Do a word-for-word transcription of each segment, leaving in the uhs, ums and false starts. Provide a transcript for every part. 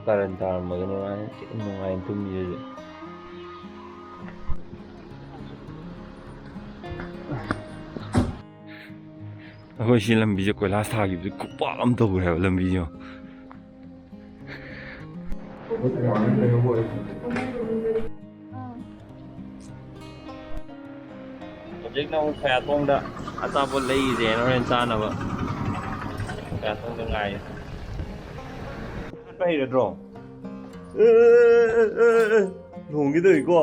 ꯀꯥꯔꯟ ꯇꯥꯔꯝꯃꯒꯅꯤ ꯃꯥꯅ ꯊꯤ ꯅꯨꯡꯉꯥꯏꯅ ꯇꯨꯝꯃꯤꯁꯦ ꯍꯧꯖꯤꯛ꯫ ꯑꯩꯈꯣꯏ ꯁꯤ ꯂꯝꯕꯤꯁꯦ ꯀꯣꯏꯂꯥꯁ ꯊꯥꯈꯤꯕꯗꯤ ꯈꯨꯄꯥꯛ ꯑꯃ ꯇꯧꯈ꯭ꯔꯦꯕ ꯂꯝꯕꯤꯁꯦ꯫ ꯍꯧꯖꯤꯛꯅ ꯑꯃꯨꯛ ꯈꯌꯥꯊꯣꯡꯗ ꯑꯆꯥꯄꯣꯠ ꯂꯩꯔꯤꯁꯦ ꯍꯣꯔꯦꯟ ꯆꯥꯅꯕ꯫ ꯈꯌꯥꯊꯣꯡꯗ ꯉꯥꯏꯔꯤ꯫ ꯆꯠꯄ ꯍꯩꯔꯗ꯭ꯔꯣ? ꯑꯦ, ꯑꯦ, ꯑꯦ, ꯑꯦ, ꯑꯦ꯫ ꯂꯨꯍꯣꯡꯈꯤꯗꯣꯏꯀꯣ?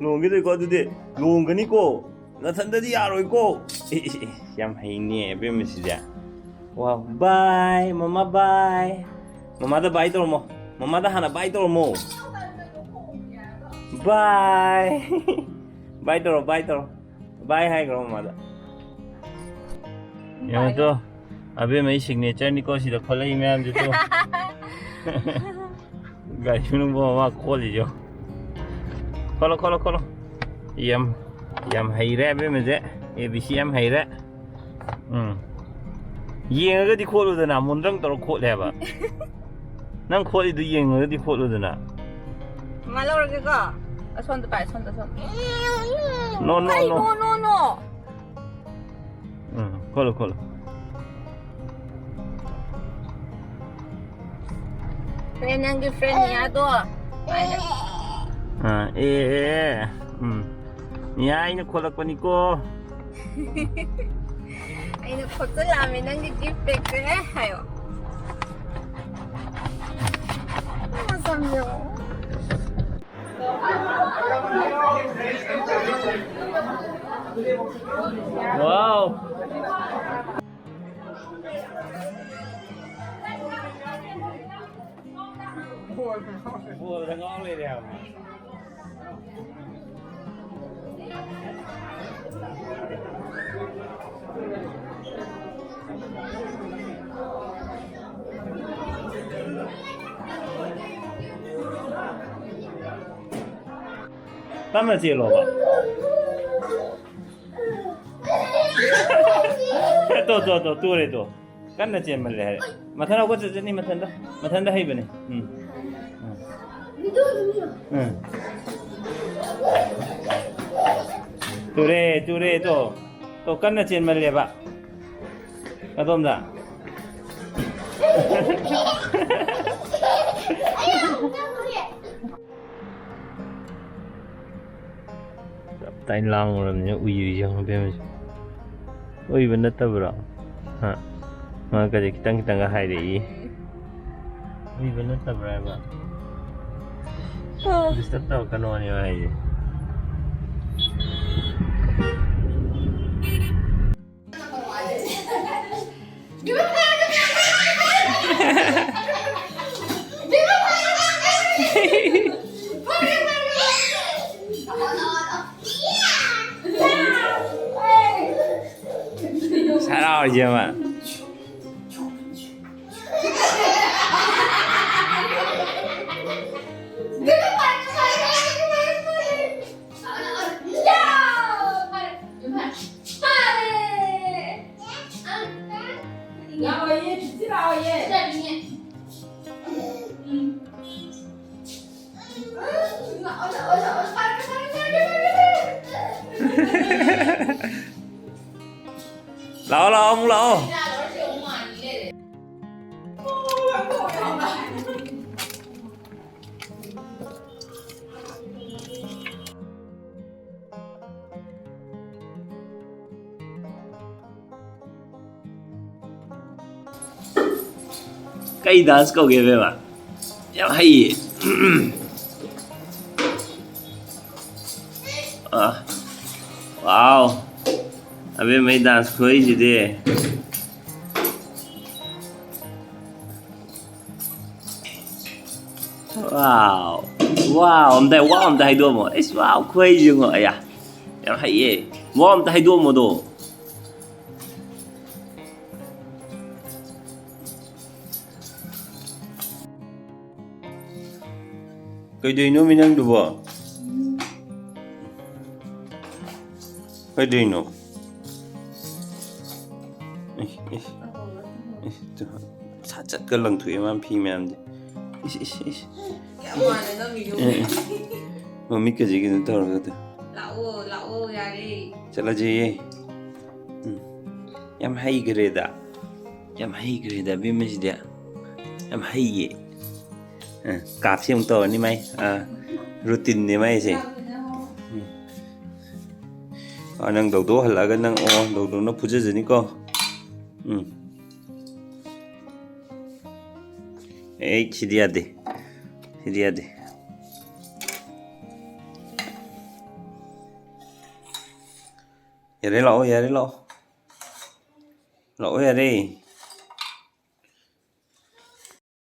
ꯂꯨꯍꯣꯡꯈꯤꯗꯣꯏꯀꯣ? ꯑꯗꯨꯗꯤ ꯂꯨꯍꯣꯡꯒꯅꯤꯀꯣ? ꯅꯊꯟꯗꯗꯤ ꯌꯥꯔꯣꯏꯀꯣ? ꯑꯦ, ꯑꯦ, ꯑꯦ, ꯌꯥꯝ ꯍꯩꯅꯦ ꯑꯕꯦꯝꯃꯁꯤꯗꯤ꯫ ꯋꯥ, bye, ꯃꯃꯥ, bye꯫ ꯃꯃꯥꯗ bye ꯇꯧꯔꯝꯃꯣ꯫ ꯃꯃꯥꯗ ꯍꯥꯟꯅ bye ꯇꯧꯔꯝꯃꯣ꯫ Bye꯫ Bye ꯇꯧꯔꯣ, bye ꯇꯧꯔꯣ꯫ Bye ꯍꯥꯏꯈ꯭ꯔꯣ ꯃꯃꯥꯗ꯫ ꯌꯦꯡꯉꯣ ꯇꯣ, ꯑꯕꯦꯝꯃ ꯑꯩ signature ꯅꯤꯀꯣ ꯁꯤꯗ ꯈꯣꯠꯂꯛꯏ ꯃꯌꯥꯝꯁꯦ ꯇꯣ꯫ ꯒꯥꯔꯤ ꯃꯅꯨꯡ ꯐꯥꯎ ꯃꯥ ꯈꯣꯠꯂꯤꯁꯦ ꯌꯦꯡꯉꯣ꯫ ꯈꯣꯠꯂꯣ, ꯈꯣꯠꯂꯣ, ꯈꯣꯠꯂꯣ꯫ ꯌꯥꯝ, ꯌꯥꯝ ꯍꯩꯔꯦ ꯑꯕꯦꯝꯃꯁꯦ꯫ A B C ꯌꯥꯝ ꯍꯩꯔꯦ꯫ ꯎꯝ꯫ ꯌꯦꯡꯉꯒꯗꯤ ꯈꯣꯠꯂꯨꯗꯅ, ꯃꯣꯟꯗ꯭ꯔꯪ ꯇꯧꯔ ꯈꯣꯠꯂꯦ ꯍꯥꯏꯕ꯫ ꯅꯪ ꯈꯣꯠꯂꯤꯗꯨ ꯌꯦꯡꯉꯒꯗꯤ ꯈꯣꯠꯂꯨꯗꯅ꯫ ꯃꯥ ꯂꯧꯔꯒꯦꯀꯣ꯫ ꯑꯁꯣꯝꯗ ꯄꯥꯏ, ꯁꯣꯝꯗ, ꯁꯣꯝꯗ꯫ No, no, ꯀꯩ no꯫ No, no, no? ꯎꯝ, ꯈꯣꯠꯂꯣ, ꯈꯣꯠꯂꯣ꯫ Friend, ꯅꯪꯒꯤ friend ꯅꯤꯌꯥꯗꯣ꯫ ꯑꯥ, ꯑꯦ, ꯑꯦ, ꯑꯦ꯫ ꯎꯝ꯫ ꯅꯤꯌꯥ, ꯑꯩꯅ ꯈꯣꯠꯂꯛꯄꯅꯤꯀꯣ꯫ ꯑꯩꯅ ꯈꯣꯠꯆꯜꯂꯛꯑꯝꯃꯦ ꯅꯪꯒꯤ gift bagꯁꯦ ꯍꯥꯏꯌꯣ꯫ ꯃꯁꯝꯗꯣ꯫ Wow! ꯕꯣꯜꯗ ꯉꯥꯎ ꯂꯩꯔꯦ ꯍꯥꯏꯕ꯫ ꯇꯞꯅ ꯆꯦꯜꯂꯣꯕ꯫ ꯇꯣ, ꯇꯣ, ꯇꯣ, ꯇꯨꯔꯦ ꯇꯣ꯫ ꯀꯟꯅ ꯆꯦꯟꯃꯜꯂꯦ ꯍꯥꯏꯔꯦ꯫ ꯃꯊꯟ ꯍꯧꯒꯠꯆꯖꯅꯤ, ꯃꯊꯟꯗ꯫ ꯃꯊꯟꯗ ꯍꯩꯕꯅꯤ꯫ ꯎꯝ꯫ ꯎꯝ꯫ ꯎꯝ꯫ ꯇꯨꯔꯦ, ꯇꯨꯔꯦ, ꯇꯣ꯫ ꯇꯣ, ꯀꯟꯅ ꯆꯦꯟꯃꯜꯂꯦꯕ꯫ ꯑꯗꯣꯝꯗ꯫ ꯇꯞ ꯇꯥꯏꯅ ꯂꯥꯡꯉꯨꯔꯕꯅꯤꯅ ꯎꯏꯔꯤ ꯌꯦꯡꯉꯨ ꯏꯕꯦꯝꯃꯁꯦ꯫ ꯎꯏꯕ ꯅꯠꯇꯕ꯭ꯔꯣ? ꯍꯥ? ꯃꯥ ꯀꯔꯤ ꯈꯤꯇꯪ ꯈꯤꯇꯪꯒ ꯍꯥꯏꯔꯛꯏ꯫ ꯎꯏꯕ ꯅꯠꯇꯕ꯭ꯔꯥ ꯍꯥꯏꯕ? Disturb ꯇꯧꯔꯛꯀꯅꯣꯅꯦ ꯍꯥꯏꯁꯦ꯫ ꯍꯔꯥꯎꯔꯤꯁꯦ ꯑꯃ꯫ ꯂꯥꯛꯑꯣꯌꯦ, ꯆꯤꯆꯦ ꯂꯥꯛꯑꯣꯌꯦ꯫ ꯂꯥꯛꯑꯣ, ꯂꯥꯛꯑꯣ, ꯑꯃꯨꯛ ꯂꯥꯛꯑꯣ꯫ ꯀꯩ dance ꯀꯧꯒꯦ, ꯏꯕꯦꯝꯃ? ꯌꯥꯝ ꯍꯩꯌꯦ꯫ ꯑꯥ, wow꯫ ꯑꯕꯦꯝꯃꯩ dance ꯈꯨꯍꯩꯁꯤꯗꯤ꯫ Wow꯫ Wow, ꯑꯝꯇ, wow ꯑꯝꯇ ꯍꯥꯏꯗꯣꯛꯑꯝꯃꯣ꯫ ꯏꯁ, wow ꯈꯨꯍꯩꯁꯤ ꯌꯦꯡꯉꯣ꯫ ꯑꯌꯥ, ꯌꯥꯝ ꯍꯩꯌꯦ꯫ Wow ꯑꯝꯇ ꯍꯥꯏꯗꯣꯛꯑꯝꯃꯣꯗꯣ꯫ ꯀꯩꯗꯧꯅꯣꯃꯤ ꯅꯪꯗꯨꯕꯣ? ꯀꯩꯗꯧꯅꯣ? ꯏꯁ, ꯏꯁ, ꯏꯁ, ꯇꯨ, ꯁꯠ ꯆꯠꯀ ꯂꯪꯊꯣꯛꯑꯦ ꯃꯥꯅ ꯐꯤ ꯃꯌꯥꯝꯁꯦ꯫ ꯏꯁ, ꯏꯁ, ꯏꯁ꯫ ꯌꯥꯝ ꯃꯥꯟꯅ ꯅꯝꯃꯤꯗꯣ꯫ ꯎꯝ, ꯎꯝ꯫ ꯃꯃꯤꯠꯀꯁꯦ ꯀꯩꯅꯣ ꯇꯧꯔꯒ ꯑꯗꯨ꯫ ꯂꯥꯛꯑꯣ, ꯂꯥꯛꯑꯣ, ꯌꯥꯔꯦ꯫ ꯆꯠꯂꯁꯦ꯫ ꯎꯝ꯫ ꯌꯥꯝ ꯍꯩꯈ꯭ꯔꯦꯗ꯫ ꯌꯥꯝ ꯍꯩꯈ꯭ꯔꯦꯗ, ꯑꯕꯦꯝꯃꯁꯤꯗꯤ꯫ ꯌꯥꯝ ꯍꯩꯌꯦ꯫ ꯑ, ꯀꯥꯞꯁꯤ ꯑꯃꯨꯛ ꯇꯧꯔꯅꯤ ꯃꯥꯏ꯫ ꯑ, routineꯅꯦ ꯃꯥꯏꯁꯦ꯫ ꯎꯝ꯫ ꯑ, ꯅꯪ ꯗꯧꯗꯧ ꯍꯜꯂꯛꯑꯒ ꯅꯪ, ꯑꯣ, ꯗꯧꯗꯧꯅ ꯐꯨꯖꯖꯅꯤꯀꯣ꯫ ꯎꯝ꯫ ꯑꯦ, ꯁꯤꯗꯤ ꯌꯥꯗꯦ꯫ ꯁꯤꯗꯤ ꯌꯥꯗꯦ꯫ ꯌꯥꯔꯦ, ꯂꯥꯛꯑꯣ, ꯌꯥꯔꯦ, ꯂꯥꯛꯑꯣ꯫ ꯂꯥꯛꯑꯣ, ꯌꯥꯔꯦ꯫